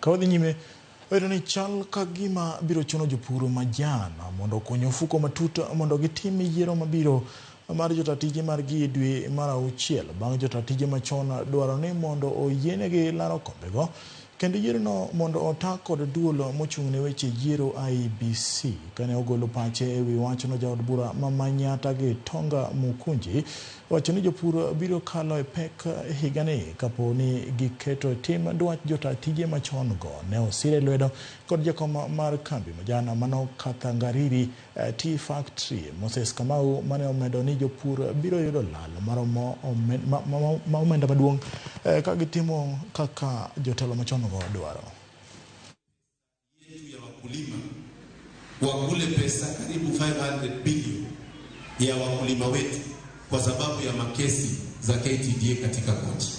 Ka wadhi nyime, wayudo ni chal ka gima biro chuno jopur majan mondo okuny ofuko matut mondo gitim yiero mabiro mar jota tije margi e dwe mar auchiel bang' jota tije machon dwaro ni mondo oyienegi laro kombego kendo yierono mondo ota kod duol mochung' ne weche yiero IEBC. Kane ogolo pache e wi wachno, jaod bura ma Manyatta gi Tonga Mukunji wacho ni jopur biro kalo e pek higani kapo ni giketo e tim dwach jota tije machon go. Ne osire lwedo kod jakom mar kambi majan mano Kathangariri Tea Factory Moses Kamau mane omedo ni jopur biro yudo lal maromo ma omenda maduong' ka gitimo kaka jotelo machon go dwaro. Yetu ya wakulima wakule pesa karibu 500 billion ya wakulima wetu kwa sababu ya makesi za KTDA katika koti.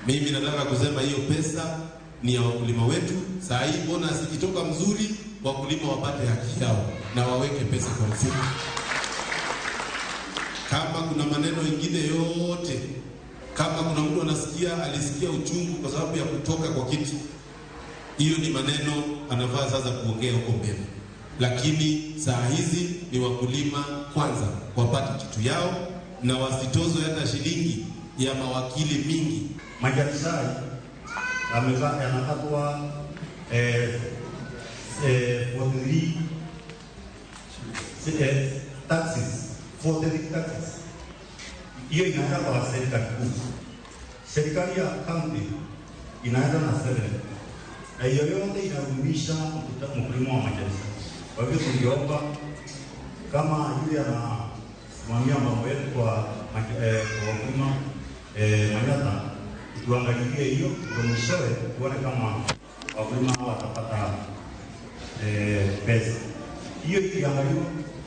Mimi nataka kusema hiyo pesa ni ya wakulima wetu. Saa hii bonus ikitoka mzuri, wakulima wapate haki yao na waweke pesa kwa mfuko. Kama kuna maneno ingine yote, kama kuna mtu anasikia alisikia uchungu kwa sababu ya kutoka kwa kiti, hiyo ni maneno anafaa sasa kuongea huko mbele, lakini saa hizi ni wakulima kwanza wapate kitu yao na wasitozwe hata shilingi ya mawakili mingi. Majani chai yanakatwa 43 taxes, 43 taxes. Hiyo inaenda kwa serikali kuu. Serikali ya county inaenda na 7. Na hiyo yote inarudisha mkulima wa majani chai. Kwa hivyo tungeomba kama yule anasimamia mambo yetu kwa wakulima Manyatta, tuangalilie hiyo ndio mwishowe tuone kama wakulima hawa watapata pesa. Hiyo ikiangaliwa,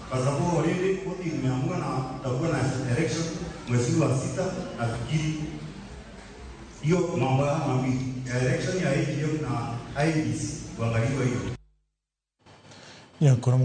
kwa sababu already koti imeamua na tutakuwa na election mwezi wa 6, nafikiri hiyo mambo haya mawili ya election ya AGM na IEBC kuangaliwa hiyo. Ya, kuna